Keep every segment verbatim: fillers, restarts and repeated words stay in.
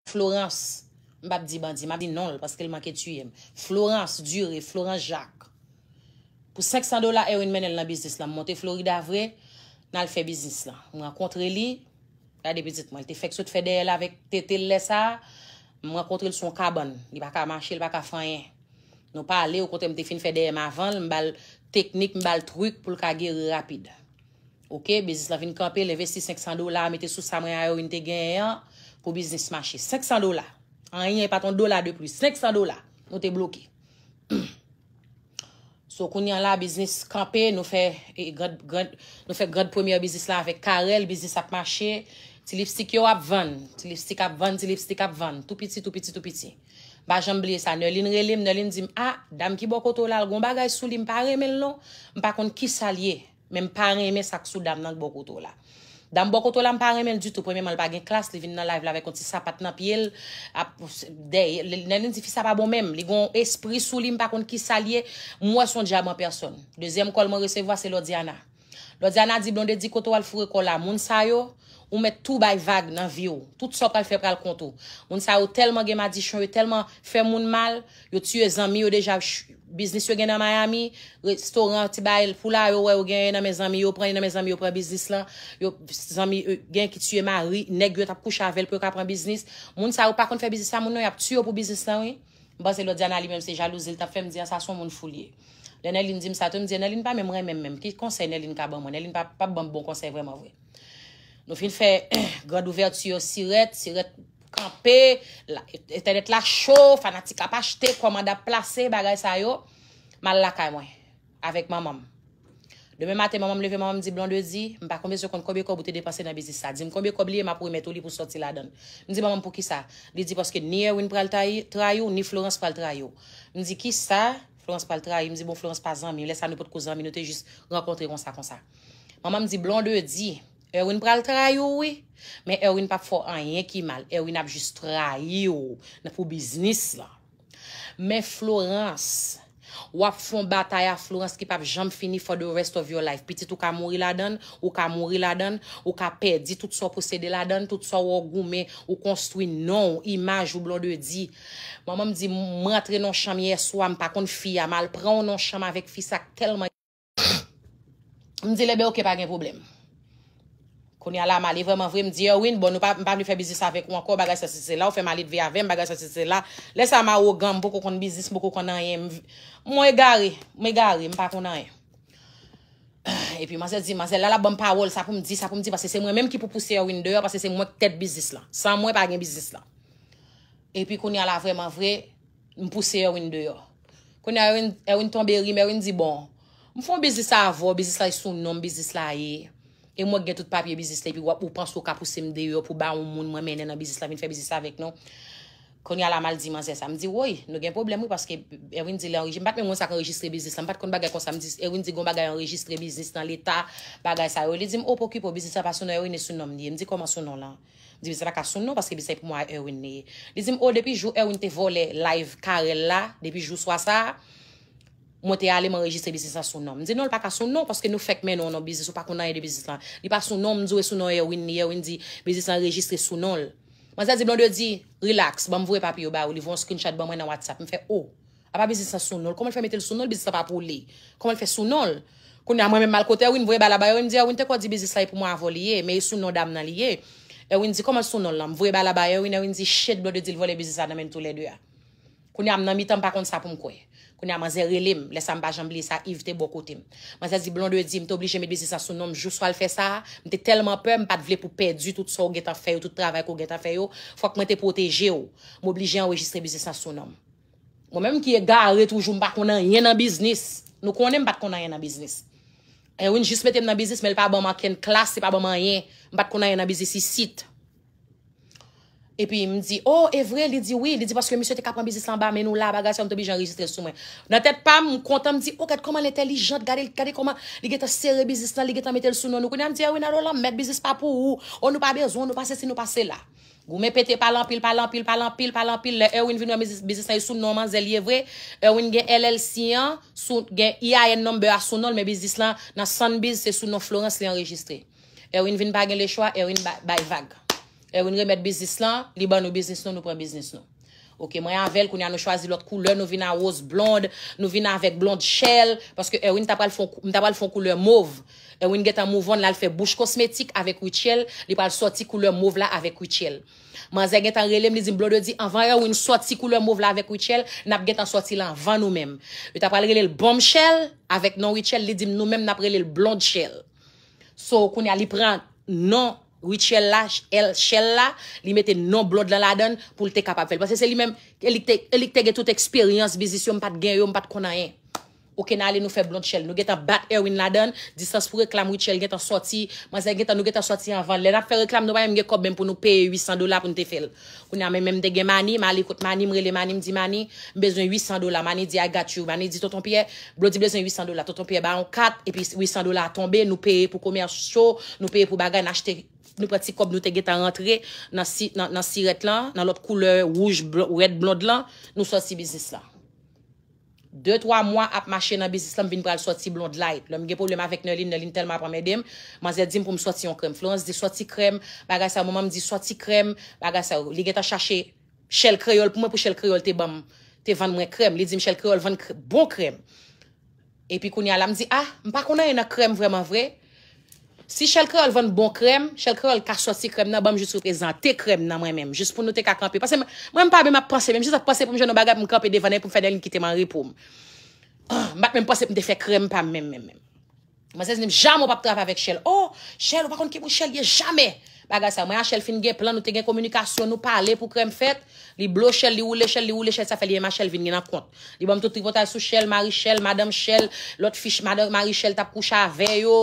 Florence, m p ap di bandi, m ap di non l paske l manke tiye m. Florence Duré, Florence Jacques. Pou senk san dola, Erwin mennen l nan biznis lan. M monte Florida vre, n al fè biznis lan. M rankontre li, gade pitit mwen, li te fèk sot fè dèyè l avèk tete l lè sa a. M rankontre l sou yon kabann. Li pa ka mache, li pa ka fè anyen. Nou pale, ou kote m te fin fè dèyè m avan l, m ba l teknik, m ba l trik pou l ka geri rapid. Oke, biznis lan vin kanpe, l envesti senk san dola, mete sou sa mwen a Erwin te genyen an, pou biznis mache. Senk san dola. Anyen, pa t yon dola de plis. Senk san dola. Nou te bloke. So, kounye a la, biznis kanpe, nou fè, e, grand, grand, nou fè grand premyè biznis la avèk Carel, biznis ap mache. Ti lipstik yo ap vann, ti lipstik ap vann, ti lipstik ap vann. Tou piti, tou piti, tou piti. M pa janm bliye sa. Nerline rele m, Nerline di m, "Ah, dam ki bò kote w la, l gon bagay sou li, m pa renmen l non. M pa konn kisa l ye, men m pa renmen sa k sou dam nan k bò kote w la." Dam bò kote w la, m pa renmen l ditou. Premyèman, l pa gen klas, li vin nan live la avèk yon ti sapat nan pye l, ap, dèyè, Nerline di, "Fi sa pa bon menm, li gon espri sou li, m pa konn kisa l ye, m wè s on dyab an pèsòn." Dezyèm kòl mwen resevwa, se Lordiana. Lòdiana di, Blondedy, kote w al foure kò w la? Moun sa yo, ou mèt tou bay vag nan vi w. Tout sa w pral fè pral kont ou. Moun sa yo tèlman gen madichon, yo tèlman fè moun mal, yo tiye zanmi yo deja, ch-, biznis yo gen nan Miami, restoran, ti bagay pou la, yo wè yo genyen nan men zanmi yo, pran nan men zanmi yo, pran biznis lan, yo, zanmi, yo, gen ki tiye mari, nèg yo t ap kouche avè l pou yo ka pran biznis. Moun sa yo pa konn fè biznis sa, moun nan y ap tiye yo pou biznis lan, wi. M panse Lòdiana li menm se jalouzi l t ap fè, m di, "An, sa se yon moun fou l ye." Lè Nerline di m sa tou, m di, "Nerline pa menm renmen m menm. Ki konsèy Nerline ka ban mwen? Nerline pa, p ap ban m bon konsèy vrèman vre." Nou fin fè grand ouvèti yo, sirèt, sirèt kanpe, la, entènèt la cho, fanatik ap achte, kòmand ap plase, bagay sa yo. M al lakay mwen, avèk manman m. Demen maten, manman m leve, manman m di, "Blondedy, m pa konn bezwen konn konbyen kòb ou te depanse nan biznis sa. Di m konbyen kòb li ye, m ap remèt ou li pou sòti ladan l." M di, "Manman m, poukisa?" Li di, "Paske ni Erwin pral trayi, trayi w, ni Florence pral trayi w." M di, "Kisa? Florence pral trayi?" M di, "Bon, Florence pa zanmi m. Lè sa nou potko zanmi, nou te jis rankontre konsa, konsa." Manman m di, "Blondedy, Erwin pral trayi w, wi. Men Erwin p ap fè w anyen ki mal. Erwin ap jis trayi w nan, pou biznis lan." Men Florence, w ap fè yon batay a Florence ki p ap janm fini for the rest of your life. Pitit ou ka mouri ladan l, ou ka mouri ladan l, ou ka pèdi tout sa w posede ladan l, tout sa w goumen, ou konstwi non w, imaj ou, Blondedy. Manman m di, m rantre nan yon chanm yè swa, m pa konn fi a, m al pran w nan yon chanm avèk fi sa k tèlman M di l, "Enben, oke, pa gen pwoblèm." Kounye a la, m ale vrèman vre, m di, "Erwin, bon, nou pa, m pa vle fè biznis avèk ou ankò, bagay sa, se, se la, ou fè mal elve avè m, bagay sa, se, se la." Lè sa, m awogan, m poko konn biznis, m poko konn anyen, m, m egare, m egare, m pa konn anyen. Epi manzè di, manzè la, l ap ban m pawòl, sa pou m di, sa pou m di, paske se mwen menm ki pou pouse Erwin deyò, paske se mwen k tèt biznis lan. San mwen, pa gen biznis lan. Epi kounye a la, vrèman vre, m pouse Erwin deyò. Kounye a, Erwin, Erwin tonbe ri m, Erwin di, "Bon, m fè yon biznis avè w, biznis la sou non m, biznis la ye. E mwen k gen tout papye biznis la, epi w ap, ou panse w ka pouse m deyò pou ba yon moun mwen mennen nan biznis la, vin fè biznis avèk nou?" Kounye a la, m al di manzè sa. M di, "Woy, nou gen pwoblèm, wi, paske," Erwin di, "Li anrejis-, m pa t menm konn sa k anrejistre biznis la, m pa t konn bagay konsa." M di, Erwin di, "Gon bagay anrejistre biznis nan leta, bagay sa yo." Li di m, "O, pa okipe w, biznis la pa sou non Erwin, e sou non m li ye." M di, "Kòman sou non lan?" M di, "Biznis la pa ka sou non, paske biznis la pou mwen a Erwin li ye." Li di m, "O, depi jou Erwin te vòlè live Carel la, depi jou swa sa a, mwen te ale, m anrejistre biznis la sou non m." M di, "Non, l pa ka sou non, paske nou fèk mennen w nan biznis, ou pa konn anyen de biznis lan. Li pa sou non m, m di w e sou non Erwin li ye." Erwin di, "Biznis la anrejistre sou non l." Manzè di, "Blondedy, relax, ban m voye papye yo ba ou." Li voye yon screenshot ban mwen nan WhatsApp. M fè, "O, apa biznis la sou non l? Kòman l fè mete l sou non l? Biznis la pa pou li. Kòman l fè sou non l?" Kounye a, mwen menm, m al kote Erwin, voye bal la ba Erwin, m di, "Erwin te ko di biznis la e pou mwen avè w li ye, men e sou non dam nan li ye." Erwin di, "Kòman l sou non l lan?" M voye bal la ba Erwin, Erwin di, "Shit, Blondedy, l vòlè biznis la nan men n toulède a." Kounye a, m nan mitan, m pa konn sa pou m kwè. Kounye a, manzè rele m. Lè sa, m pa janm bliye sa, Yves te bò kote m. Manzè di, "Blondedy, m te oblije met biznis la sou non m. Jou swa l fè sa a, m te tèlman pè, m pa t vle pou pèdi tout sa w gentan fè yo, tout travay ke w gentan fè yo. Fòk mwen te pwoteje w. M oblije anrejistre biznis la sou non m." Mwen menm ki egare toujou, m pa konn anyen nan biznis. Nou konnen m pa t konn anyen nan biznis. Erwin jis mete m nan biznis, men l pa ban m okenn klas, li pa ban m anyen. M pa t konn anyen nan biznis isit. Epi m di, "O, e vre?" Li di, "Wi." Li di, "Paske misye te ka pran biznis la anba men nou la, bagay sa yo, m te oblije anrejistre l sou mwen." Nan tèt pa m, m kontan, m di, "O, gad kòman l entèlijan, gade, gade kòman li gentan sere biznis lan, li gentan mete l sou non nou." Kounye a m di, "Erwin, alò lanmèd, biznis pa pou ou. O, nou pa bezwen w, nou pa sesi, nou pa sela." Goumen pete, pale anpil, pale anpil, pale anpil, pale anpil. Lè Erwin vin wè biznis, biznis la e sou non manzè li ye vre. Erwin gen L L C an, sou, gen E I N number a sou non l, men biznis lan nan Sunbiz, se sou non Florence li anrejistre. Erwin vin pa gen lechwa, Erwin ba-, bay vag. Erwin remèt biznis lan, li ban nou biznis nou, nou pran biznis nou. Ok, mwen avè l, kounye a nou chwazi lòt koulè, nou vin a woz blond, nou vin avèk blond shell, paske Erwin ta pral fè yon kou- m ta pral fè yon koulè mov. Erwin gentan move on, l al fè bouch kosmetik avèk Rutshelle, li pral sòti koulè mov la avèk Rutshelle. Manzè gentan rele m, li di m, Blondedy, anvan Erwin sòti koulè mov la avèk Rutshelle, n ap gentan sòti l anvan nou menm. Yo ta pral rele l Bombshell avèk non Rutshelle, li di m nou menm n ap rele l Blondshell. So, kounye a li pran non Rutshelle la, L, Shell la, li mete non blond lan ladan l pou l te kapab fè l. Paske se li menm, e li k te, e li k te gen tout eksperyans biznis yo, m pa t gen yo, m pa t konn anyen. Ok, n ale nou fè Blondshell. Nou gentan bat Erwin ladan l, distans pou reklam Rutshelle gentan sòti, manzè gentan, nou gentan sòti anvan. Lè n ap fè reklam, nou pa menm gen kòb menm pou nou peye uit san dola pou n te fè l. Kounye a, men menm m te gen Mani, m ale kot Mani, m rele Mani, m di Mani, m bezwen uit san dola. Mani di, I got you. Mani di, Tonton Pyè, Blondedy bezwen uit san dola. Tonton Pyè ba yon kat, epi uit san dola a tonbe, nou peye pou komèsyal, nou peye pou bagay, n achte, nou pran ti kòb nou te gentan rantre nan, si, nan, nan sirèt lan, nan lòt koulè wouj, bl, rèd blond lan, nou sòti biznis lan. De, twa mwa ap mache nan biznis lan, m vin pral sòti Blonde Light. Lè m gen pwoblèm avèk Nerline, Nerline tèlman ap anmède m, manzè di m pou m sòti yon krèm. Florence di sòti krèm, bagay sa yo, manman m di sòti krèm, bagay sa yo. Li gentan chache Shell Kreyòl pou mwen, pou Shell Kreyòl te ban m, te vann mwen krèm. Li di m Shell Kreyòl vann krè, bon krèm. Epi kounye a la, m di, ah, m pa konn anyen nan krèm vrèman vre. Si Shell Kreyòl vann bon krèm, Shell Kreyòl ka sòti krèm nan, ban m jis reprezante krèm nan mwen menm, jis pou nou te ka kanpe. Paske mwen, mwen m pa menm ap panse, menm jis ap panse pou m jwenn yon bagay pou m kanpe devan l pou m fè Nerline kite m an repo m. Ah, m pa t menm panse pou m te fè krèm pa m menm, menm, menm. Manzè di m, jamè w p ap travay avèk Shell. Oh, Shell, ou pa konn ki moun Shell ye, jamè. Bagay sa, mwen a Shell fin gen plan, nou te gen kominikasyon, nou pale pou krèm fèt. Li blo Shell, li woule Shell, li woule Shell, sa fè li menm a Shell vin gen nan kont. Li ban m tout tripotay sou Shell, mari Shell, madanm Shell, lòt fi Sh, madanm mari Shell t ap kouche avè yo.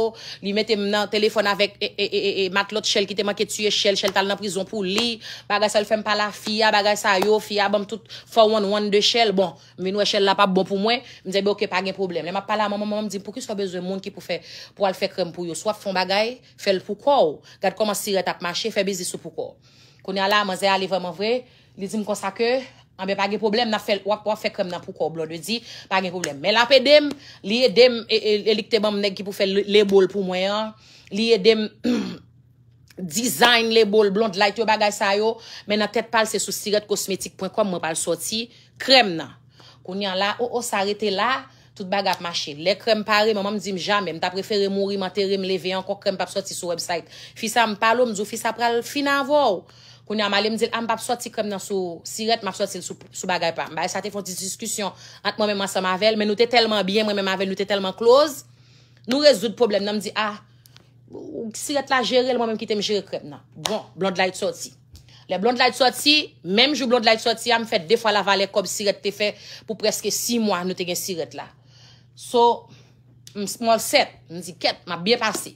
Li mete m nan telefòn avèk e, e, e, e, e, matlòt Shell ki te manke tiye Shell, Shell t al nan prizon pou li. Bagay sa, l fè m pale a fi a, bagay sa yo, fi a ban m tout four one one de Shell. Bon, m vin wè Shell la p ap bon pou mwen. M di, ebyen, ok, pa gen pwoblèm. Lè m ap pale a manman, manman m di m, poukisa w bezwen moun ki pou fè, pou al fè krèm pou yo? Swa w ap fè yon bagay, fè l pou kò w. Gad kòman sirèt ap mache, fè biznis ou pou kò w. Kounye a la, manzè ale vrèman vre, li di m konsa ke, anben, pa gen pwoblèm, n ap fè, w ap, w ap fè krèm nan pou kò w, Blondedy, pa gen pwoblèm. Men l ap ede m, li ede m, e, e, e li k te ban m nèg ki pou fè le, label pou mwen an, li ede m, design label Blonde Light yo, bagay sa yo, men nan tèt pa l, se sou sirèt kosmetik pwen kòm mwen pral sòti krèm nan. Kounye a la, o, o, sa rete la, tout bagay ap mache. Lè krèm pare, manman m di m jamè, m ta prefere mouri, m antere, m leve ankò, krèm p ap sòti sou website. Fi sa, m pale w, m di w, fi sa pral fin avè w. Kounye a, m ale, m di l, a, m p ap sòti krèm nan sou sirèt, m ap sòti l sou, sou bagay pa m. Bagay sa te fè yon ti diskisyon ant mwen menm ansanm avè l, men nou te tèlman byen, mwen menm avè l, nou te tèlman close. Nou rezoud pwoblèm nan, m di, a, sirèt la jere l, mwen menm kite m jere krèm nan. Bon, Blonde Light sòti. Lè Blonde Light sòti, menm jou Blonde Light sòti a, m fè de fwa lavalè kòb sirèt te fè pou prèske sis mwa nou te gen sirèt la. So, m, m all set, m di, kèt, m ap byen pase.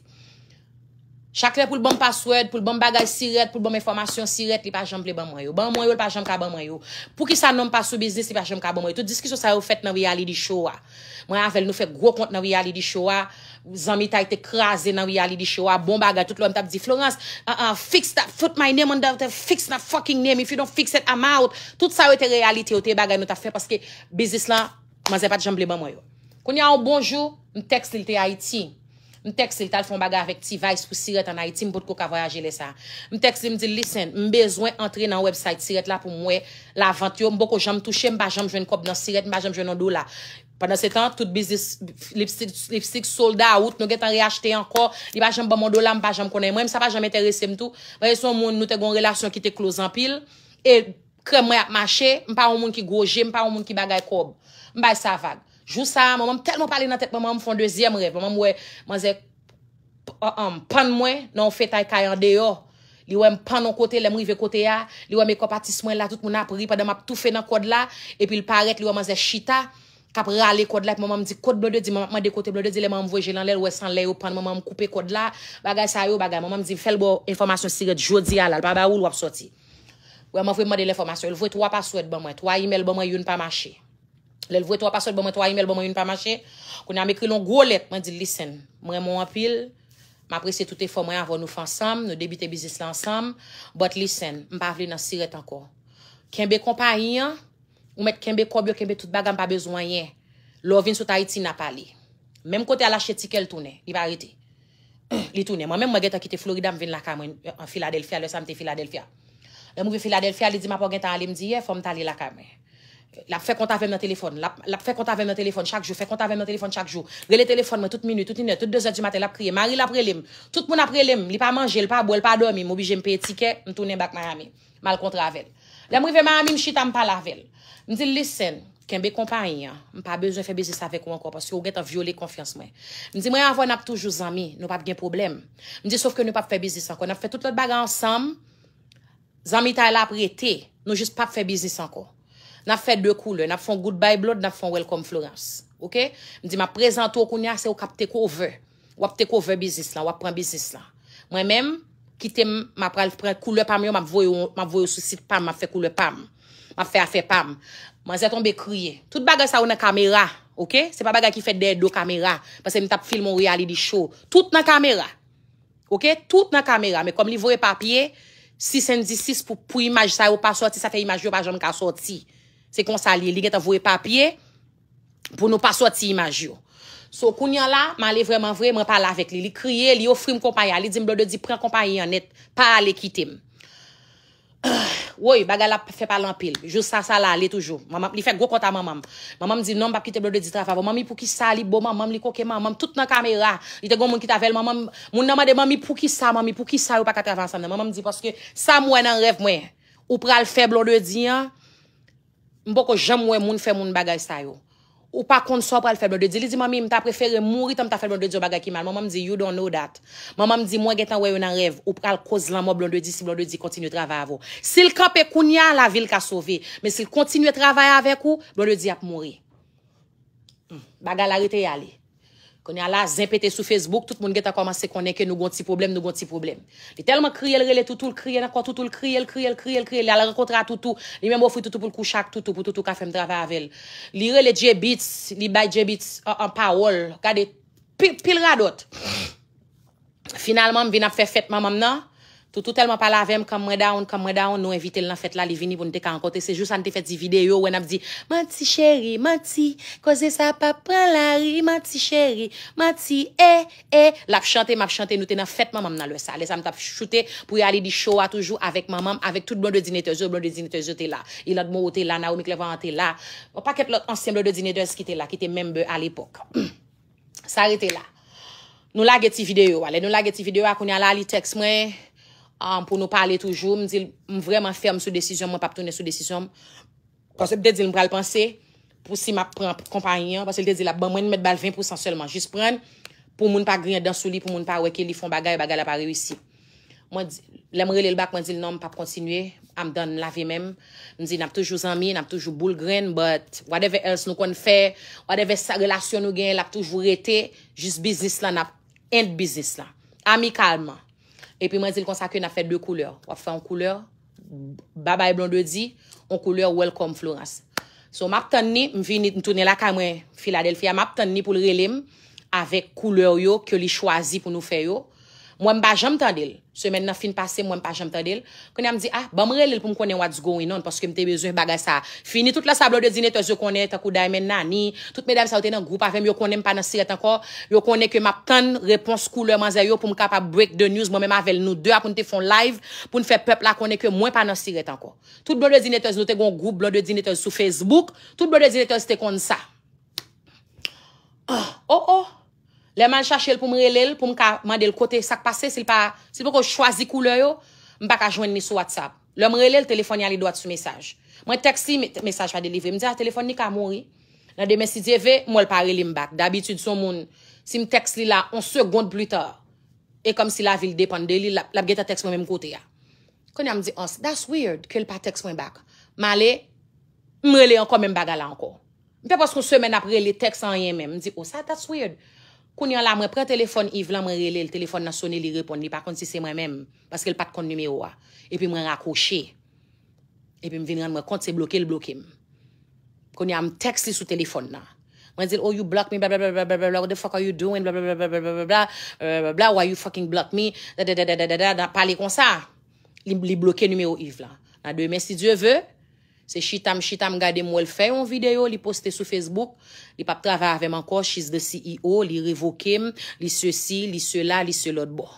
Chak lè pou l ban m password, pou l ban m bagay sirèt, pou l ban m enfòmasyon sirèt, li pa janm vle ban mwen yo. Ban mwen yo, li pa janm ka ban mwen yo. Poukisa non m pa sou biznis, li pa janm ka ban mwen yo? Tout diskisyon sa yo fèt nan reality show a. Mwen avè l, nou fè gwo kont nan reality show a. Zanmitay te kraze nan reality show a. Bon bagay, tout lè m t ap di, Florence, uh, uh, fix that, put my name on that, fix that fucking name. If you don't fix it, I'm out. Tout sa yo te reyalite, yo te bagay nou t ap fè paske biznis lan, manzè pa t janm vle ban mwen yo. Kounye a, yon bon jou, m tèks li, l te Ayiti. M tèks li, l t al fè yon bagay avèk T-Vice pou sirèt ann Ayiti, m potko ka vwayaje lè sa a. M tèks li, m di l, listen, m bezwen antre nan website sirèt la pou m wè lavant yo, m poko janm touche, m pa janm jwenn kòb nan sirèt, m pa janm jwenn yon dola. Pandansetan, tout biznis lipstik, lipstik sold out, nou gentan reyachte ankò, li pa janm ban m yon dola, m pa janm konnen. Mwen, sa pa janm enterese m tou. Mwen, se yon moun, nou te gen yon relasyon ki te close anpil, e krèm mwen ap mache, m pa yon moun ki gwo je, m pa yon moun ki bagay kòb. M bay sa vag. Jou sa a, manman m tèlman pale nan tèt manman m, m fè yon dezyèm rèv. Manman m wè manzè p, an, an, pann mwen nan yon fetay kay andeyò. Li wè m pann yon kote, lè m rive kote a, li wè mekòp atis mwen la, tout moun ap ri pandan m ap toufe nan kòd la, epi l parèt, li wè manzè chita, k ap rale kòd la, epi manman m di, kot Blondedy? Manman m ap mande kote Blondedy, lè manman m voye je l anlè, l wè se anlè yo pann manman m koupe kòd la, bagay sa yo, bagay. Manman m di m fè l ba w enfòmasyon sirèt jodi a la, l pa ba ou l, w ap sòti. Vrèman vre, m mande l enfòmasyon, l voye twa password ban mwen, twa email ban mwen, youn pa mache. Lè l voye twa password ban mwen, twa email ban mwen, youn pa mache. Kounye a, m ekri l yon gwo lèt. Mwen di l, listen, m renmen w anpil. M apresye tout efò mwen avè w nou fè ansanm. Nou debite biznis la ansanm. But listen, m pa vle nan sirèt ankò. Kenbe konpayi an. Ou mèt kenbe kòb yo, kenbe tout bagay, m pa bezwen anyen. Lè w vin sot Ayiti, n a pale. Menm kote a l achte tikè, l tounen. Li pa rete. Li tounen. Mwen menm, mwen gentan kite Florida, m vin lakay mwen an Filadelfya, lè sa m te Filadelfya. Lè m rive Filadelfya, li di m apa w gentan ale, m di yè, fò m t ale lakay mwen. L ap fè kont avè m nan telefòn. L ap, l ap fè kont avè m nan telefòn chak jou, fè kont avè m nan telefòn chak jou. Rele telefòn mwen tout minit, tout inè, tout dezè di maten, l ap kriye. Mari l ap rele m. Tout moun ap rele m. Li pa manje, li pa bwè, li pa dòmi. M oblije m peye tikè, m tounen back Miami. M al kontre avè l. Lè m rive Miami, m chita, m pale avè l. M di l, listen, kenbe konpayi an. M pa bezwen fè biznis avèk ou ankò paske ou gentan vyole konfyans mwen. M di mwen avè w n ap toujou zanmi, nou p ap gen pwoblèm. M di sof ke nou p ap fè biznis ankò. N ap fè tout lòt bagay ansanm. Zanmitay la ap rete. Nou jis p ap fè biznis ankò. N ap fè de koulè. N ap fè yon goodbye blood, n ap fè yon welcome Florence. Oke? M di m ap prezante w kounye a, se ou k ap take over. W ap take over biznis lan, w ap pran biznis lan. Mwen menm, kite m, m ap pral pran koulè pa m yo, m ap voye w, m ap voye w sou sit pa m, m ap fè koulè pa m. M ap fè afè pa m. Manzè tonbe kriye. Tout bagay sa yo nan kamera, oke? Se pa bagay ki fèt dèyè do kamera. Paske m t ap filme yon reality show. Tout nan kamera. Oke? Tout nan kamera. Men kòm li voye papye, sis and disis pou, pou imaj sa yo pa sòti, sa fè imaj yo pa janm ka sòti. Se konsa li ye. Li gentan voye papye pou nou pa sòti imaj yo. So, kounye a la, m ale vrèman vre, mwen pale avèk li. Li kriye, li ofri m konpayi a. Li di m, Blondedy, pran konpayi an nèt. Pa ale kite m. Woy, bagay la fè pale anpil. Jou sa, sa la ale toujou. Manman, li fè gwo kont a manman m. Manman m di, non, m p ap kite Blondedy travay avè w. Manmi, poukisa li bo manman m, li koke manman m, tout nan kamera. Li te gen yon moun ki t avè l, manman m, moun nan mande, manmi, poukisa, manmi, poukisa yo pa ka travay ansanm nan? Manman m di, paske sa m wè nan rèv mwen, ou pral fè Blondedy an, m poko janm wè moun fè moun bagay sa yo. Ou pa konn sa w pral fè Blondedy. Li di, manmi, m ta prefere mouri tan m ta fè Blondedy yon bagay ki mal. Manman m di, you don't know that. Manman m di, mwen gentan wè yo nan rèv. Ou pral koz lanmò Blondedy si Blondedy kontinye travay avè w. Si l kanpe kounye a, lavi l ka sove. Men si l kontinye travay avèk ou, Blondedy ap mouri. Hmm, bagay la rete y ale. Kounye a la, zen pete sou Facebook, tout moun gentan kòmanse konnen ke nou gon ti pwoblèm, nou gon ti pwoblèm. Li tèlman kriye, l rele Toutou, l kriye ankò Toutou, l kriye, l kriye, l kriye, l kriye. Li al rankontre a Toutou. Li menm ofri Toutou pou l kouche ak Toutou, pou Toutou ka fè m travay avè l. Li rele J-Beatz, li bay J-Beatz an, an pawòl. Gade, pil, pil radòt. Finalman, m vin ap fè fèt manman m nan. Toutou tèlman pale avè m, kan mwen down, kan mwen down, nou envite l nan fèt la, li vini pou n te ka rankontre. Se jou sa n te fè ti videyo, wè n ap di, manti cheri, manti, koze sa p ap pran lari, manti cheri, manti, eh, eh. L ap chante, m ap chante, nou te nan fèt manman m nan lè sa. Lè sa m t ap choute pou reality show a toujou avèk manman m, avèk tout Blondedy Neters yo, Blondedy Neters yo te la. Iland Moreau te la, Naomi Clairvoyant te la. Yon pakèt lòt ansyen Blondedy Neters ki te la, ki te member alepòk. Sa rete la. Nou lage ti videyo a. Lè nou lage ti videyo a, kounye a la, li tèks mwen, um, pou nou pale toujou. M di l, m vrèman fèm sou desizyon m, mwen p ap tounen sou desizyon m. Paske m te di l m pral panse pou si m ap pran konpayi an, paske l te di l ap ban mwen, m mèt ba l ven pousan sèlman. Jis pran l pou moun pa griyen dan sou li, pou moun pa wè ke li fè yon bagay, bagay la pa reyisi. Mwen di, lè m rele l back, mwen di l non, m p ap kontinye. I'm done, m lave men m. M di n ap toujou zanmi, n ap toujou boul grenn, but whatever else nou konn fè, whatever sa, relasyon nou genyen, l ap toujou rete, jis biznis lan, n ap end biznis lan. Amikalman. Epi mwen di l konsa ke n ap fè de koulè. W ap fè yon koulè, babay Blondedy, yon koulè, welcome Florence. So, m ap tann li, m vini, m tounen lakay mwen, Philadelphia, m ap tann li pou l rele m avèk koulè yo ke li chwazi pou nou fè yo. Mwen, m pa janm tande l. Semèn nan fin pase, mwen, m pa janm tande l. Kounye a, m di, ah, ban m rele l pou m konnen what's going on, paske m te bezwen bagay sa a fini. Tout lè sa, Blondedy Neters yo konnen, tankou Diamond Nani, tout medam sa yo te nan gwoup avè m, yo konnen m pa nan sirèt ankò. Yo konnen ke m ap tann repons koulè manzè yo pou m kapab break the news, mwen menm avè l, nou de a, pou n te fè yon live, pou n fè pèp la konnen ke mwen pa nan sirèt ankò. Tout Blondedy Neters, nou te gen yon gwoup Blondedy Neters sou Facebook. Tout Blondedy Neters te konn sa. Oh, oh. Lè m al chache l pou m rele l, pou m ka mande l kote sa k pase, si l pa, si l poko chwazi koulè yo, m pa ka jwenn li sou WhatsApp. Lè m rele l, telefòn li ale dwat sou mesaj. Mwen tèks li, me-, mesaj pa delivre. M di, ah, telefòn li ka mouri. Nan demen, si Dye ve, m wè l pa rele m back. Dabitid, se yon moun, si m tèks li la, yon segonn pli ta, e kòmsi lavi l depann de li, l ap, l ap gentan tèks mwen menm kote a. Kounye a, m di, oh, that's weird, ke l pa tèks mwen back. M ale, m rele ankò menm bagay la ankò. M fè prèske yon semèn ap rele, tèks, anyen menm. M di, oh, sa, that's weird. Kounye a la, mwen pran telefòn Yves lan, mwen rele l, telefòn nan sone, li reponn, li pa konn si se mwen menm, paske l pa t konn nimewo a. Epi mwen rakwoche. Epi m vin rann mwen kont se bloke l bloke m. Kounye a, m tèks li sou telefòn nan. Mwen di l, oh, you block me, bla, bla, bla, what the fuck are you doing, bla, bla, bla, why you fucking block me, da, da, da, n ap pale konsa. Li, li bloke nimewo Yves lan. Nan demen, si Dye ve, Se chita m chita m gade m wè l fè yon videyo, li poste sou Facebook, li p ap travay avè m ankò, she's the C E O, li revoke m, li sesi, li sela, li se lòt bò.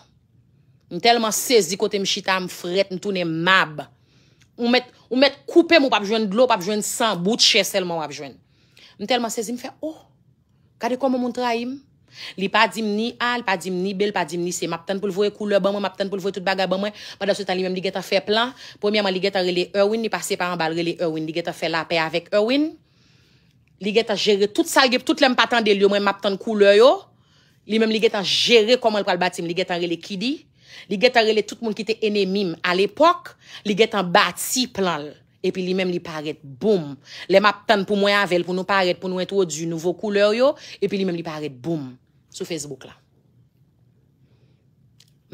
M tèlman sezi kote m chita, m frèt, m tounen mab. Ou mèt, ou mèt koupe m, ou p ap jwenn dlo, ou p ap jwenn san, bout chè sèlman w ap jwenn. M tèlman sezi, m fè, oh! Gade kòman moun trayi m. Li pa di m ni A, li pa di m ni B, li pa di m ni C. M ap tann pou l voye koulè ban mwen, m ap tann pou l voye tout bagay ban mwen. Pandan se tan, li menm, li gentan fè plan. Premyèman, li gentan rele Erwin, li pase pa anba, l rele Erwin. Li gentan fè lapè avèk Erwin. Li gentan jere tout sa l gen, tout lè m pa tande l yo, mwen, m ap tann koulè yo. Li menm, li gentan jere kòman l pral bati m. Li gentan rele Kidi. Li gentan rele tout moun ki te enemi m alepòk. Li gentan bati plan l. Epi li menm li parèt, boum. Lè m ap tann pou mwen avè l, pou nou parèt, pou nou entwodui nouvo koulè yo, epi li menm li parèt, boum, sou Facebook la.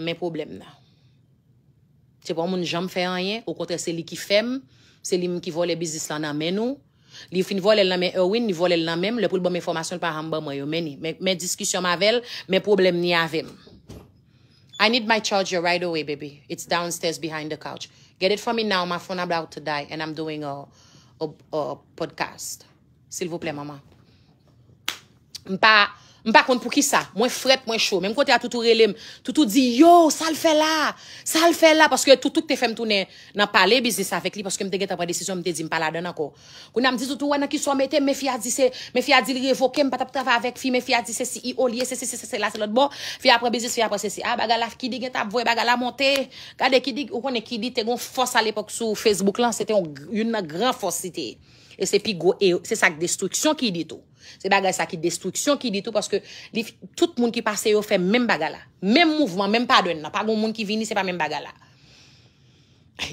Men pwoblèm nan. Se pa yon moun janm fè anyen, okontrè, se li ki fè m, se li menm ki vòlè biznis lan nan men nou. Li fin vòlè l nan men Erwin, li vòlè l nan men m, lè pou l ban m enfòmasyon, l pa janm ban mwen yo. Men ni, men, men diskisyon m avè l, men pwoblèm ni avè m. I need my charger right away, baby. It's downstairs behind the couch. Get it for me now. My phone about to die and I'm doing a, a, a podcast. Silvouplè, manman. M pa, m pa konn poukisa. Mwen frèt, mwen cho. Menm kote a Toutou rele m. Toutou di, yo, sa l fè la? Sa l fè la? Paske Toutou te fè m tounen nan pale biznis avèk li, paske m te gentan pran desizyon, m te di m pa ladan l ankò. Kounye a m di Toutou, wè nan kisa w mete m, men fi a di se, men fi a di li revoke m, pa t ap travay avèk fi, men fi a di se C E O li ye, se, se, se, se, se la, se lòt bò. Fi a pran biznis, fi a pran sesi. A, bagay la, Kidi gentan ap voye bagay la monte. Gade Kidi, ou konnen Kidi te gon fòs alepòk sou Facebook lan, se te yon, youn nan gran fòs li te ye. E se pi gwo, e se sa k destriksyon Kidi tou. Se bagay sa ki destriksyon Kidi tou, paske li, tout moun ki pase yo fè menm bagay la. Menm mouvman, menm padòn nan. Pa gon moun ki vini, se pa menm bagay la.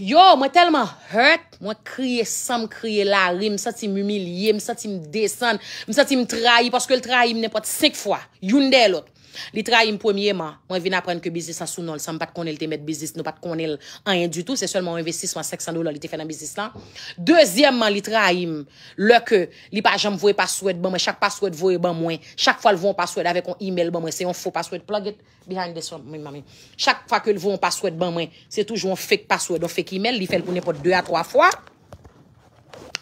Yo, mwen tèlman hurt, mwen kriye san m kriye lari, m santi m imilye, m santi m desann, m santi m trayi, paske l trayi m nenpòt senk fwa, youn dèyè lòt. Li trayi m premyeman, mwen vin aprann ke biznis lan sou non l, san m pa t konnen l te mèt biznis, nou pa t konnen l anyen ditou, se sèlman yon envestisman senk san dola li te fè nan biznis lan. Dezyèmman, li trayi m, lè ke li pa janm voye paswòd ban mwen, chak paswòd voye ban mwen, chak fwa l voye yon paswòd avèk yon email ban mwen, se yon fo paswòd, plug it behind this one, mommy. Chak fwa ke l voye yon paswòd ban mwen, se toujou yon fake paswòd, yon fake email, li fè l pou nenpòt de a twa fwa.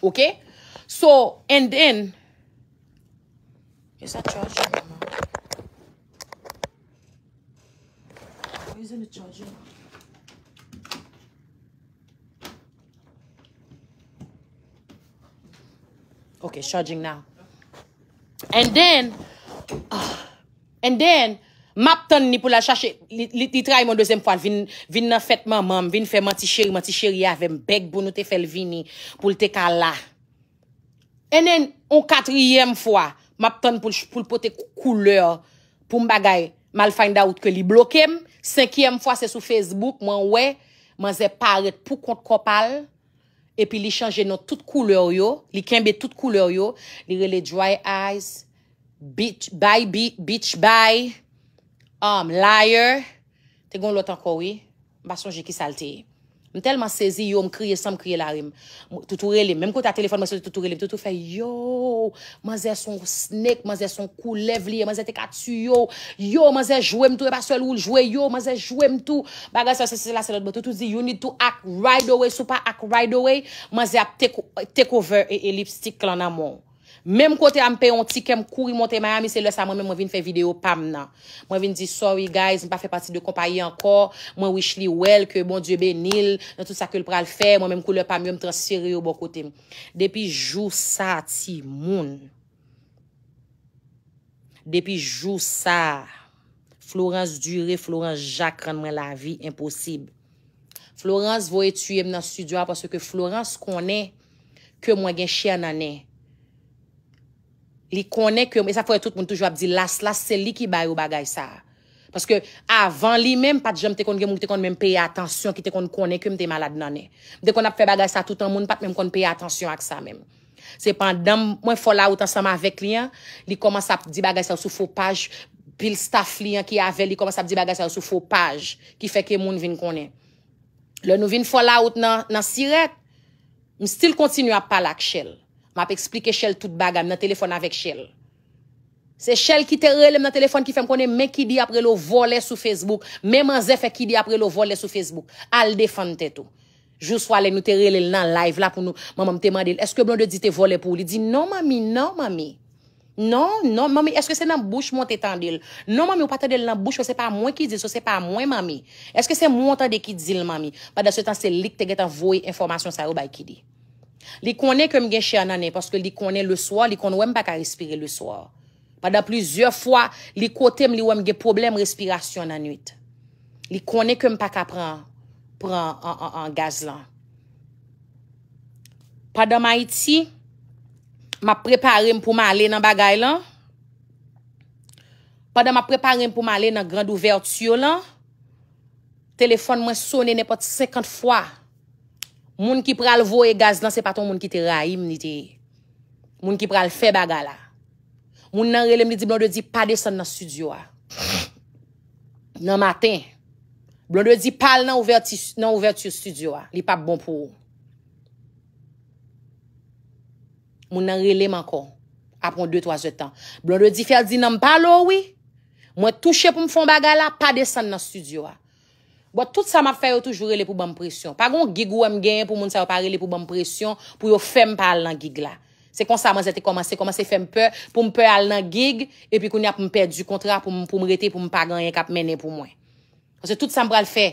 Ok? So, and then, is that charger? Where is the charger? Okay, it's charging now. And then, ah, and then, m ap tann li pou l al chache, li, li, li trayi m yon dezyèm fwa, l vin, vin nan fèt manman m, vin fè manti cheri, manti cheri avè m, bèg pou nou te fè l vini, pou l te ka la. And then, yon katriyèm fwa, m ap tann pou l, pou l pote kou-, koulè, pou m bagay, m al find out ke li bloke m. Senkyèm fwa, se sou Facebook, mwen wè, manzè parèt pou kont kò pa l, epi li chanje non tout koulè yo, li kenbe tout koulè yo, li rele Dry Eyes, Bitch, Bye, Bi-, Bitch, Bye, um, Liar, te gen yon lòt ankò, wi. M pa sonje ki sa l te ye. M tèlman sezi, yo, m kriye san m kriye lari m. M, Toutou rele m. Menm kote a telefòn mwen soti, Toutou rele m. Toutou fè, yo, manzè se yon snake, manzè se yon koulèv li ye, manzè te ka tiye w. Yo, manzè jwe m tou, e pa sèl ou l jwe, yo, manzè jwe m tou. Bagay sa, se, se la, se lòt bò. Toutou di, you need to act right away, si w pa act right away, manzè ap take, take over e, e lipstick lan nan men w. Menm kote a m peye yon tikè, m kouri monte Miami, se lè sa mwen menm mwen vin fè videyo pa m nan. Mwen vin di, sorry guys, m pa fè pati de konpayi ankò, mwen wish li well, ke Bondye beni l nan tout sa ke l pral fè, mwen menm koulè pa m yo, m transfere yo bò kote m. Depi jou sa, timoun. Depi jou sa, Florence Duré, Florence Jacques rann mwen lavi enposib. Florence voye tiye m nan estidyo a paske Florence konnen ke mwen gen chè nan nen. Li konnen ke, e sa fè tout moun toujou ap di las, las, se li ki ba yo bagay sa. Paske avan li menm, pa t janm te konn gen moun ki te konn menm peye atansyon, ki te konn konnen ke m te malad nan nen. M te konn ap fè bagay sa toutan, moun pa t menm konn peye atansyon ak sa menm. Se pandan mwen fò lawout ansanm avèk li an, li kòmanse ap di bagay sa yo sou fo paj, pil staff li an ki avè li kòmanse ap di bagay sa yo sou fo paj, ki fè ke moun vin konnen. Lè nou vin fò lawout nan, nan Sirèt, m still kontinye ap pale ak Shell. M ap eksplike Shell tout bagay, m nan telefòn avèk Shell. Se Shell ki te rele m nan telefòn ki fè m konnen men Kidi ap rele w vòlè sou Facebook, men manzè fè Kidi ap rele w vòlè sou Facebook. Al defann tèt ou. Jou swa lè nou te rele l nan live la pou nou, manman m te mande l, èske Blondedy te vòlè pou ou? Li di, non, manmi, non, manmi. Non, non, manmi, èske se nan bouch mwen te tande l? Non, manmi, ou pa tande l nan bouch mwen, se pa mwen ki di l, so se pa mwen, manmi. Èske se mwen w tande ki di l, manmi? Pandan se tan, se li k te gentan voye enfòmasyon sa yo bay Kidi. Li konnen ke m gen chè nan nen, paske li konnen leswa, li konn wè m pa ka respire leswa. Pandan plizyè fwa, li kote m, li wè m gen pwoblèm respirasyon nan nwit. Li konnen ke m pa ka pran, pran an, an, an gaz lan. Pandan m Ayiti, m ap prepare m pou m ale nan bagay lan. Pandan m ap prepare m pou m ale nan grand ouvèti lan, telefòn mwen sonnen nenpòt senkant fwa. Moun ki pral voye gaz lan, se pa t yon moun ki te rayi m, li te ye. Moun ki pral fè bagay la. Moun nan rele m, li di, Blondedy, pa desann nan estidyo a. Nan maten. Blondedy, pa al nan ouvèti, nan ouvèti estidyo a. Li p ap bon pou ou. Moun nan rele m ankò. Apre yon de twa zè tan. Blondedy fè l di, non, m pale w, wi. Mwen touche pou m fè yon bagay la, pa desann nan estidyo a. Bon, tout sa m ap fè, yo toujou rele pou ban m presyon. Pa gen yon gig ou wè m genyen pou moun sa yo pa rele pou ban m presyon, pou yo fè m pa al nan gig la. Se konsa manzè te kòmanse, kòmanse fè m pè, pou m pè al nan gig, epi kounye a pou m pèdi kontra, pou m, pou m rete, pou m pa gen anyen k ap mennen pou mwen. Paske tout sa m pral fè,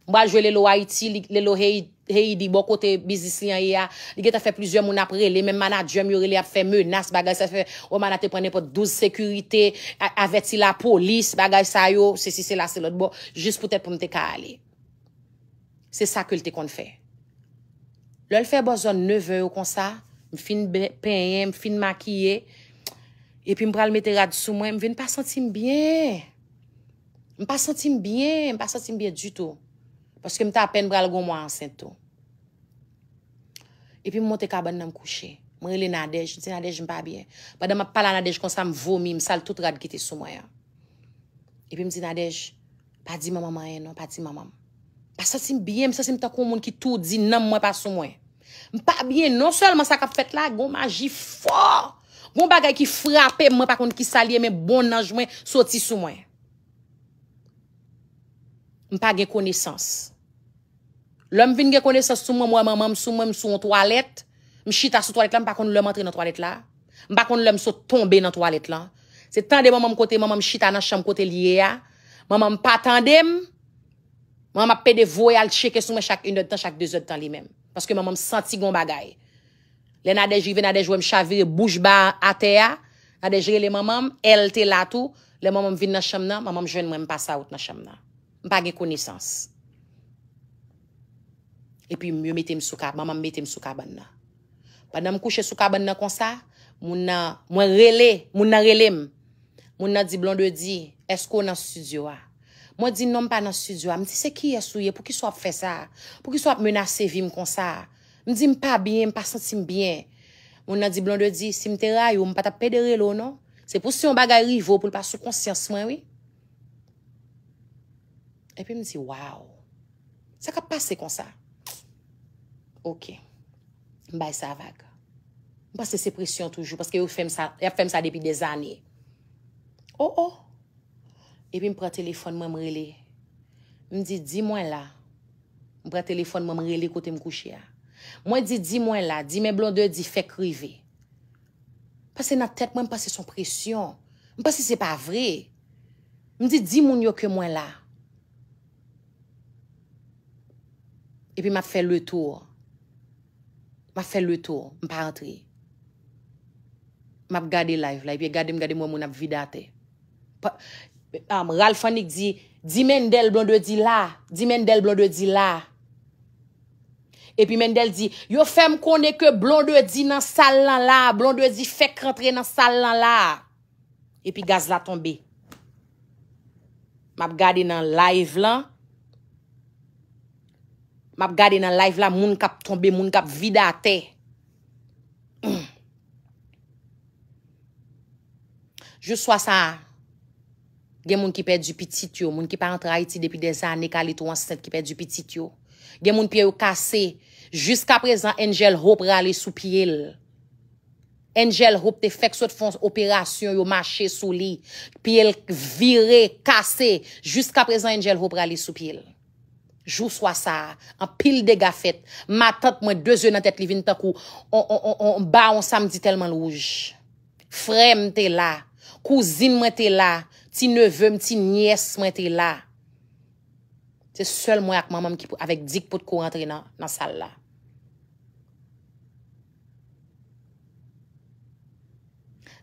m pral jwe Lelo Ayiti, li- Lelo Hey- Heyidi, bò kote biznis li an ye a, li gentan fè plizyè moun ap rele, menm manadjè m yo rele ap fè menas, bagay sa fè, Romana te pran nenpòt douz sekirite, a- avèti lapolis, bagay sa yo, sesi, sela, se lòt bò, jis poutèt pou m te ka ale. Se sa ke l te konn fè. Lè l fè bò zòn nevè yo konsa, m fin be- penyen, m fin makiye, epi m pral mete rad sou mwen, m vin pa santi m byen. M pa santi m byen, m pa santi m byen ditou. Paske m te apèn pral gen yon mwa ansent tou. Epi m monte kabann nan, m kouche. Mwen rele Nadège, m di, Nadège, m pa byen. Pandan m ap pale a Nadège konsa, m vomi, m sal tout rad ki te sou mwen an. Epi m di Nadège, pa di manman m anyen non, pa di manman m. M pa santi m byen, m santi m tankou yon moun ki toudi, nanm mwen pa sou mwen. M pa byen, non sèlman sa k ap fèt la, gon maji fò. Gon bagay ki frape m, mwen pa konn ki sa l ye, men bon nanj mwen soti sou mwen. M pa gen konesans. Lè m vin gen konesans sou mwen, m wè manman m sou mwen, m sou yon twalèt. M chita sou twalèt la, m pa konn lè m antre nan twalèt la. M pa konn lè m sot tonbe nan twalèt lan. Se tande manman m kote manman m chita nan chanm kote l ye a. Manman m pa tande m. Manman m ap pede voye al tcheke sou mwen chak inèdtan, chak dezèdtan li menm. Paske manman m santi gon bagay. Lè Nadège rive, Nadège wè m chavire bouch ba atè a. Nadège rele manman m, L te la tou. Lè manman m vin nan chanm nan, manman m jwenn mwen, m pase awout nan chanm nan. M pa gen konesans. Epi m- yo mete m sou ka- manman m mete m sou kabann nan. Pandan m kouche sou kabann nan konsa, moun nan, mwen rele, moun nan rele m. Moun nan di, Blondedy, èske w nan estidyo a? Mwen di, non, m pa nan estidyo a. M di, se kiyès ou ye? Poukisa w ap fè sa? Poukisa w ap menase vi m konsa? M di, m pa byen, m pa santi m byen. Moun nan di, Blondedy, si m te rayi w, m pa t ap pede rele w non. Se pou si yon bagay rive w pou l pa sou konsyans mwen, wi. Epi m di, waw. Sa k ap pase konsa? Oke. M bay sa vag. M panse se presyon toujou, paske yo fè m sa, y ap fè m sa depi dèzane. Oh, oh. Epi m pran telefòn mwen, m rele. M di, di mwen la. M pran telefòn mwen, m rele kote m kouche a. Mwen di, di mwen la, di men Blondedy fèk rive. Paske nan tèt mwen, m panse se yon presyon. M panse se pa vre. M di, di moun yo ke mwen la. Epi m ap fè letou. M ap fè letou. M pa antre. M ap gade live la. Epi gade m, gade m wè moun ap vide atè. Pa- um, Ralph Annick di, di Mendel Blondedy la. Di Mendel Blondedy la. Epi Mendel di, yo fè m konnen ke Blondedy nan sal lan la. Blondedy fèk rantre nan sal lan la. Epi gaz la tonbe. M ap gade nan live lan. M ap gade nan live la, moun k ap tonbe, moun k ap vide atè. Jou swa sa a, gen moun ki pèdi pitit yo, moun ki pa rantre Ayiti depi dèzane, Carlito ansent ki pèdi pitit yo. Gen moun pye yo kase. Jiskaprezan, Angel Hope rale sou pye l. Angel Hope te fèk sot fè yon operasyon, yo mache sou li. Pye l vire, kase. Jiskaprezan, Angel Hope rale sou pye l. Jou swa sa a, anpil dega fèt. Matant mwen, de zye nan tèt li vin tankou on, on, on, on bawon samdi tèlman l wouj. Frè m te la. Kouzin mwen te la. Ti neve m, ti nyès mwen te la. Se sèl mwen ak manman m ki pou, avèk Dik potko rantre nan, nan sal la.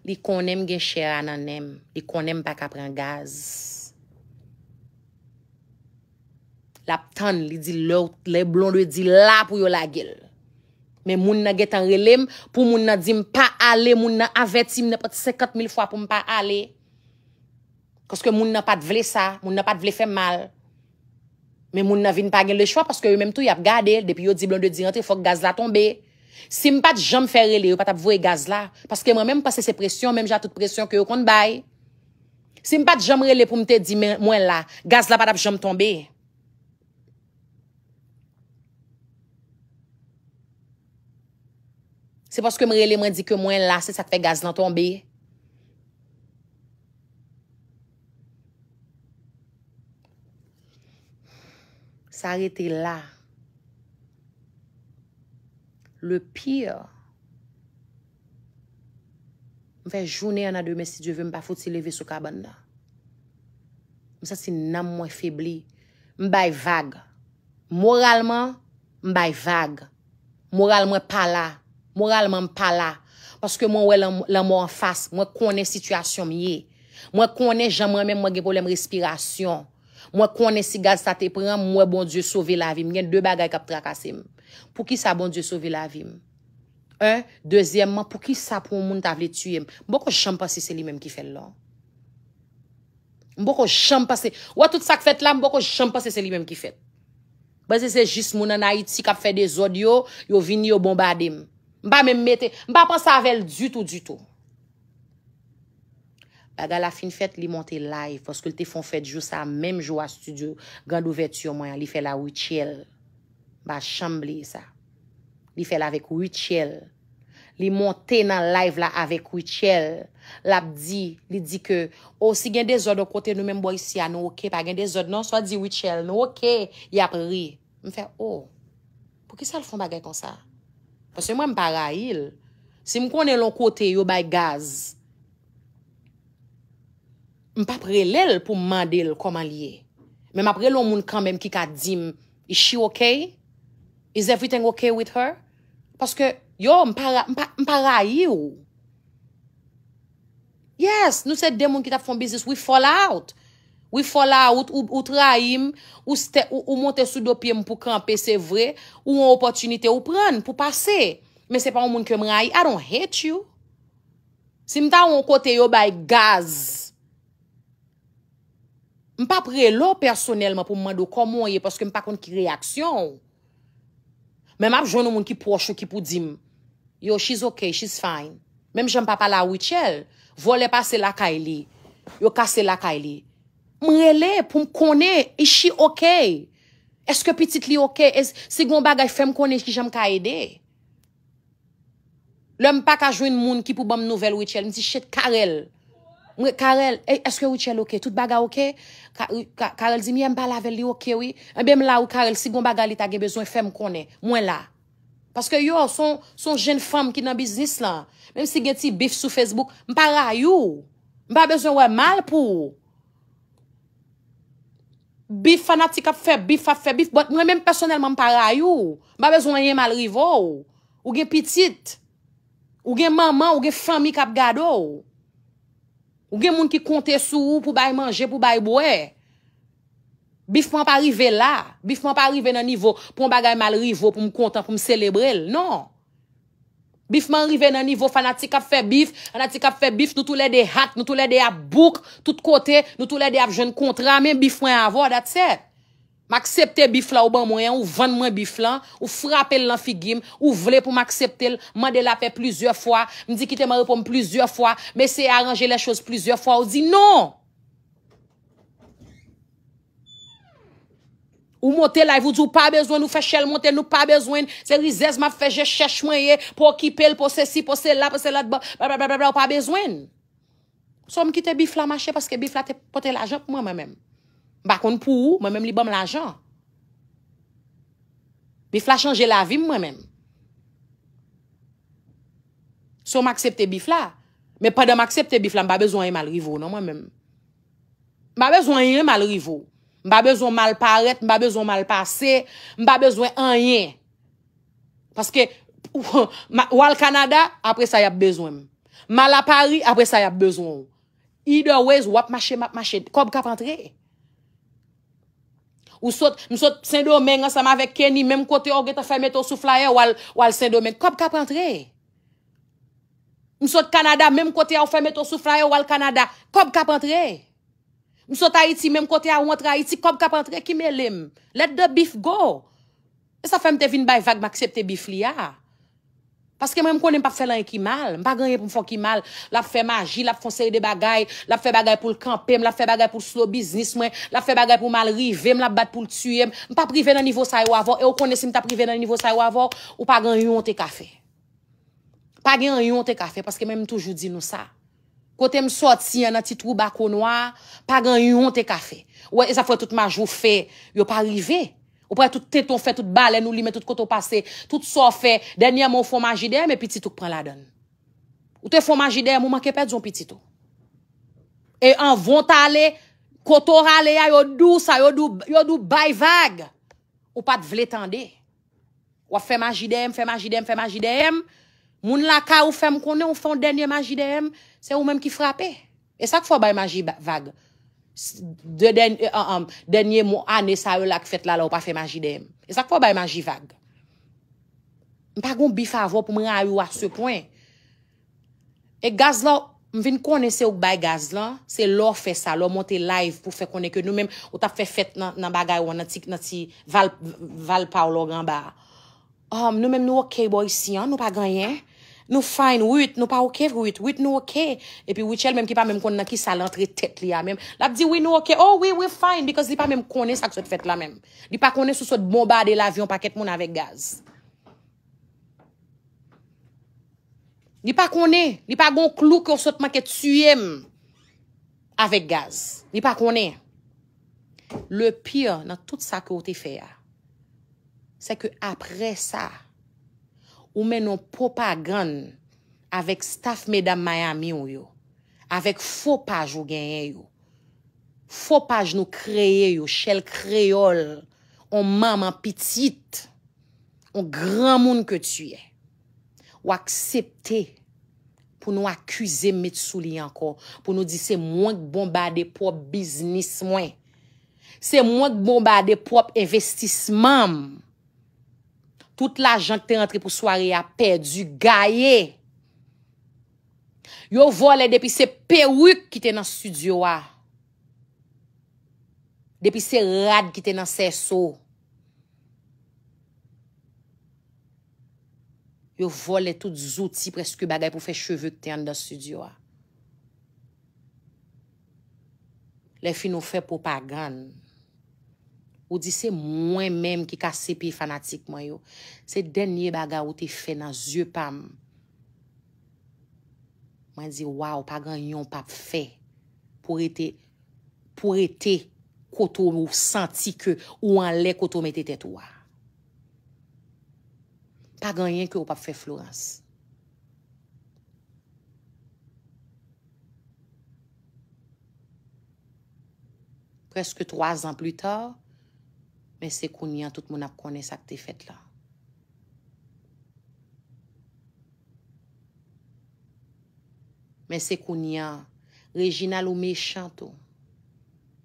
Li konnen m gen chè a nan nen m. Li konnen m pa ka pran gaz. L ap tann, li di lè, lè Blondedy la pou yo lage l. Men moun nan gentan rele m, pou moun nan di m pa ale, moun nan avèti m nenpòt senkant mil fwa pou m pa ale. Paske moun nan pa t vle sa, moun nan pa t vle fè m mal. Men moun nan vin pa gen lechwa paske yo menm tou y ap gade l. Depi yo di Blondedy rantre, fòk gaz la tonbe. Si m pa t janm fè rele, yo pa t ap voye gaz la. Paske mwen menm, m panse se presyon, menm jan tout presyon ke yo konn bay. Si m pa t janm rele pou m te di, men mwen la, gaz la pa t ap janm tonbe. Se paske m rele, mwen di ke mwen la, se sa k fè gaz lan tonbe. Sa rete la. Le pire, m fè jounen an nan demen, si Dye vle, m pa fouti leve sou kabann nan. M santi nanm mwen febli. M bay vag. Moralman, m bay vag. Moral mwen pa la. Moralman, m pa la. Paske mwen wè lan-, lanmò anfas. Mwen konnen sitiyasyon m ye. Mwen konnen jan mwen menm mwen gen pwoblèm respirasyon. Mwen konnen si gaz sa te pran m, m wè Bondye sove lavi m. Gen de bagay k ap trakase m. Poukisa Bondye sove lavi m? En. Dezyèmman, poukisa pou yon moun ta vle tiye m? M poko janm panse se li menm ki fè l, non. M poko janm panse. Ou wè tout sa k fèt la, m poko janm panse se li menm ki fèt. Panse se jis moun ann Ayiti k ap fè dezòd yo, yo vini, yo bonbade m. M pa menm mete, m pa panse avè l ditou, ditou. Bagay la fin fèt, li monte live, paske l te fè yon fèt jou sa a, menm jou a studio, grand ouvèti mwen an, li fè l a Rutshelle. M pa janm bliye sa. Li fè l avèk Rutshelle. Li monte nan live la avèk Rutshelle. L ap di, li di ke, o, si gen dezòd yon kote, nou menm bò isi a, nou oke, pa gen dezòd non, sa w di Rutshelle, nou oke, y ap ri. M fè, o, poukisa l fè yon bagay konsa? Paske mwen, m pa rayi l. Si m konnen l yon kote, yo bay gaz, m p ap rele l pou m mande l kòman l ye. Men m ap rele yon moun kanmenm ki ka di m, "Is she okay? Is everything okay with her?" Paske, yo, m pa ra-, m pa, m pa rayi w. Yes, nou se de moun ki t ap fè yon biznis, we fall out. We fall out, ou, ou trayi m, ou, ste- ou, ou monte sou do pye m pou kanpe, se vre, ou yon opòtinite ou pran pou pase. Men se pa yon moun ke m rayi, I don't hate you. Si m ta yon kote yo bay gaz, m p ap rele w pèsonèlman pou m mande w kòman w ye, paske m pa konn ki reyaksyon w. Men m ap jwenn yon moun ki pwòch ou ki pou di m, "Yo, she's okay, she's fine." Menm jan m pa pale a Rutshelle, vòlè pase lakay li, yo kase lakay li. M rele pou m konnen, is she okay? Èske pitit li oke? Es-, si gen yon bagay, fè m konnen kijan m ka ede. Lè m pa ka jwenn moun ki pou ban m nouvèl Rutshelle, m di, "Shit, Carel." Mwen, "Carel, e, èske Rutshelle oke? Tout bagay oke?" Ka-, Ka-, Carel di m, "Yeah, m pale avè l, li oke, wi." Enben, m la, wi, Carel, si gon bagay li ta gen bezwen, fè m konnen. Mwen la. Paske yo, se yon, se yon jenn fanm ki nan biznis lan. Menm si gen ti bif sou Facebook, m pa rayi w. M pa bezwen wè mal pou ou. Bif, fanatik ap fè bif, ap fè bif, but mwen menm pèsonèlman m pa rayi w. M pa bezwen anyen mal rive w. Ou gen pitit. Ou gen manman, ou gen fanmi k ap gade w. Ou gen moun ki konte sou ou pou bay manje, pou bay bwè. Bif mwen pa rive la. Bif mwen pa rive nan nivo pou yon bagay mal rive w, pou m kontan, pou m selebre l. Non. Bif mwen rive nan nivo fanatik ap fè bif, fanatik ap fè bif, nou toulède hot, nou toulède ap book tout kote, nou toulède ap jwenn kontra, men bif mwen avè w, that's it. M aksepte bif la ou ban mwen an, ou vann mwen bif lan, ou frape l nan figi m, ou vle pou m aksepte l, m mande lapè plizyè fwa, m di kite m an repo m plizyè fwa, m eseye aranje lè choz plizyè fwa, ou di non! Ou monte live, ou di ou pa bezwen, nou fè chèl monte, nou pa bezwen, se rizèz m ap fè, je chèch mwen ye, pou okipe l, pou sesi, pou sela, pou sela, blablabla, ou pa bezwen. So, m kite bif la mache paske bif la te pote lajan pou mwen, mwen menm. M pa konn pou ou, mwen menm li ban m lajan. Bif la chanje lavi m mwen menm. So m aksepte bif la. Men pandan m aksepte bif la, m pa bezwen anyen mal rive w non mwen menm. M pa bezwen anyen mal rive w. M pa bezwen mal parèt, m pa bezwen mal pase, m pa bezwen anyen. Paske w al Kanada, apre sa y ap bezwen m. M al a Pari, apre sa y ap bezwen w. Either ways, w ap mache, m ap mache. Kòb k ap antre. Ou sot, m sot Sendomeng ansanm avèk Kenny, menm kote a w gentan fè mete w sou flyer, w al, w al Sendomeng. Kòb k ap antre. M sot Kanada, menm kote a w fè mete w sou flyer, w al Kanada. Kòb k ap antre. M sot Ayiti, menm kote a w antre Ayiti, kòb k ap antre, ki mele m. Let the beef go. E sa fè m te vin bay vag, m aksepte bif li a. Paske mwen, m konnen m p ap fè l anyen ki mal. M pa gen anyen pou m fè w ki mal. L ap fè maji, l ap fè yon seri de bagay. L ap fè bagay pou l kanpe m, l ap fè bagay pou l slow biznis mwen. L ap fè bagay pou mal rive m, l ap bat pou l tiye m. M p ap rive nan nivo sa yo avè w. E w konnen si m t ap rive nan nivo sa yo avè w, ou pa gen anyen w te ka fè. Pa gen anyen w te ka fè, paske mwen, m toujou di nou sa. Kote m sòti an, nan ti twou bako nwa a, pa gen anyen w te ka fè. Ou wè, e sa fè tout maji w fè, yo pa rive. Ou pran tout tenten w fè, tout balèn ou limen, tout kote w pase, tout sa w fè, dènyèman w fè yon maji dèyè m, e pitit ou k pran ladan l. Ou te fè yon maji dèyè m, ou manke pèdi yon pitit ou. E anvan w t ale, kote w ale a, yo di w sa, yo di w, yo di w bay vag. Ou pa t vle tande. W ap fè maji dèyè m, fè maji dèyè m, fè maji dèyè m. Moun lakay ou fè m konnen ou fè yon dènye maji dèyè m, se ou menm ki frape. E sa k fè w bay maji ba- vag. S- De dèn- e, an, an, dènye mo ane sa yo la k fèt la, la ou pa fè maji dèyè m. E sa k fè w bay maji vag. M pa gon bif avè w pou m rayi w a se pwen. E gaz la, m vin konnen se ou k bay gaz lan, se lè w fè sa, lè w monte live pou fè konnen ke nou menm, ou t ap fè fèt nan, nan bagay ou an, nan ti, nan ti val, val pa w lòg anba a. Um, nou menm nou ok bò isi an, nou pa gen anyen. Nou fine, Ruth, nou pa ok, Ruth, Ruth nou ok. Epi Rutshelle menm ki pa menm konn nan kisa l antre tèt li a menm. L ap di wi nou ok, oh wi, we fine, because li pa menm konnen sa k sot fèt la menm. Li pa konnen si w sot bonbade lavi yon pakèt moun avèk gaz. Li pa konnen, li pa gon klou ke w sot manke tiye m avèk gaz. Li pa konnen. Le pire nan tout sa ke w te fè a, se ke apre sa, ou mennen yon pwopagann avèk staff medam Miami w yo, avèk fo paj ou genyen yo. Fo paj nou kreye yo, Shell Kreyòl, on manman pitit. On granmoun ke tu es. W aksepte pou nou akize m met sou li ankò, pou nou di se mwen k bonbade pwòp biznis mwen. Se mwen k bonbade pwòp envestisman m. Tout lajan k te rantre pou sware a pèdi, gaye. Yo vòlè depi se perik ki te nan estidyo a. Depi se rad ki te nan sèso. Yo vòlè tout zouti, prèske bagay pou fè cheve k te anndan estidyo a. Lè fini w fè pwopagann, ou di se mwen menm ki kase pye fanatik mwen yo. Se dènye bagay ou te fè nan zye pa m. Mwen di, waw, pa gen anyen w p ap fè pou rete, pou rete kote w santi ke ou anlè kote w mete tèt ou a. Pa gen anyen ke w p ap fè, Florence. Prèske twa zan pli ta, men se kounye a tout moun ap konnen sa k te fèt la. Men se kounye a, Reginald ou mechan tou.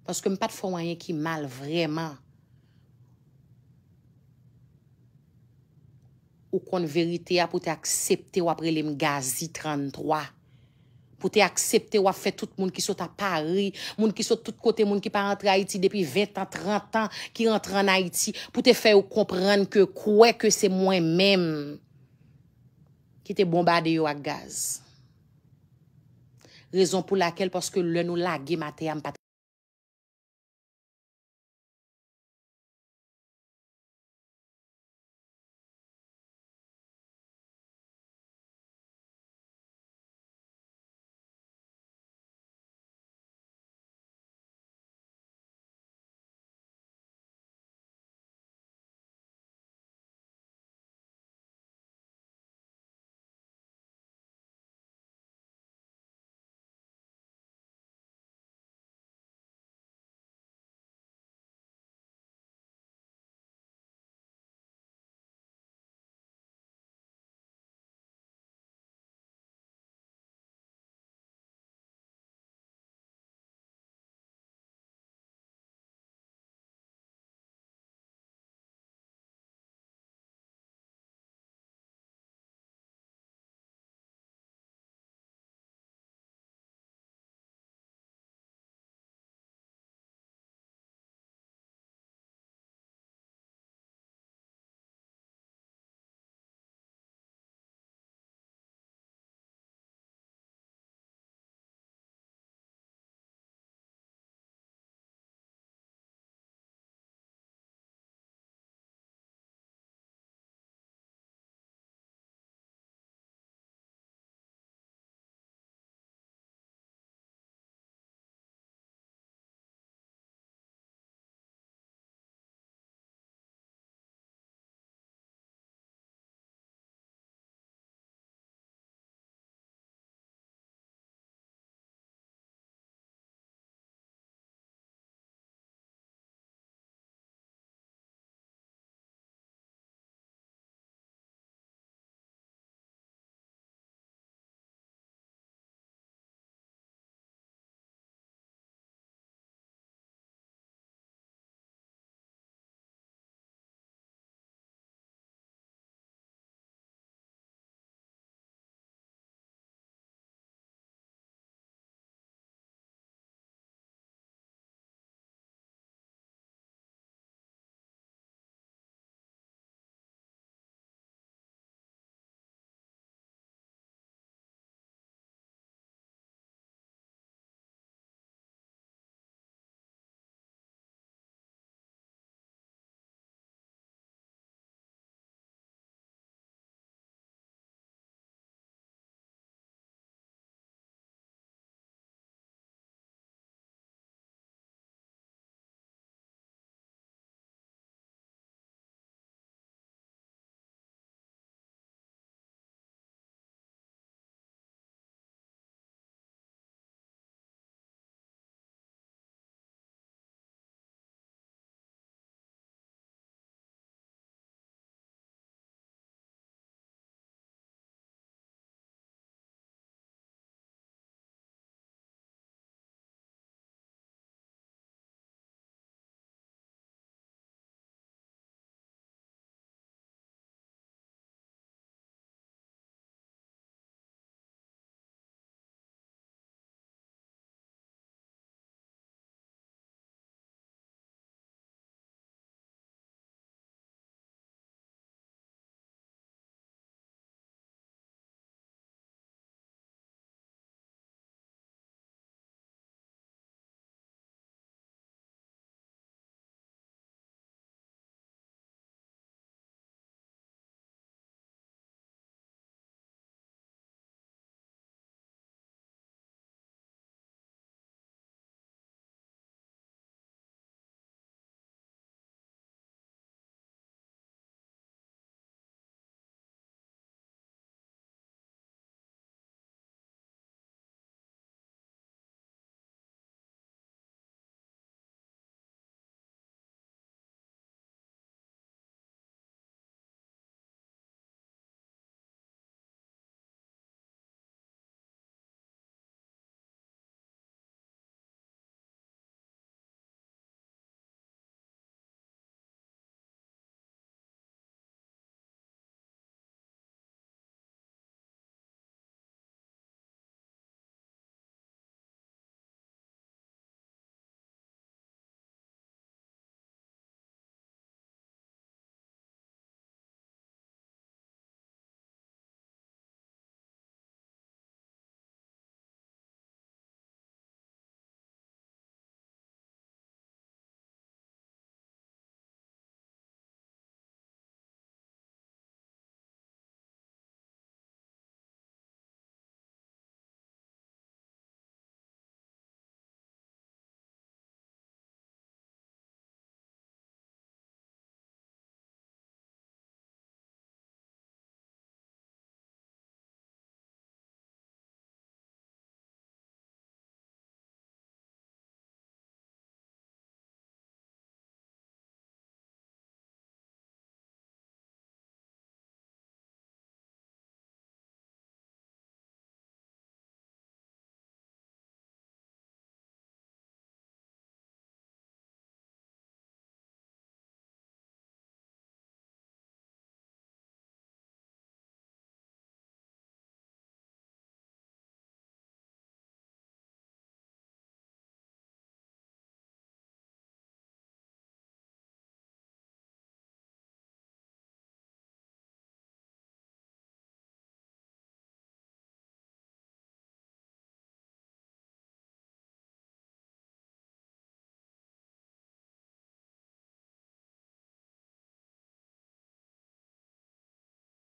Paske m pa t fè w anyen ki mal vrèman. Ou konn verite a pou te aksepte w ap rele m Gazi tranntwa. Pou te aksepte w ap fè tout moun ki sot a Pari, moun ki sot tout kote, moun ki pa rantre Ayiti depi ven tan, trant an, ki rantre ann Ayiti, pou te fè yo konprann ke kwè ke se mwen menm ki te bonbade yo ak gaz. Rezon pou lakèl, paske lè nou lage m atè a, m pa t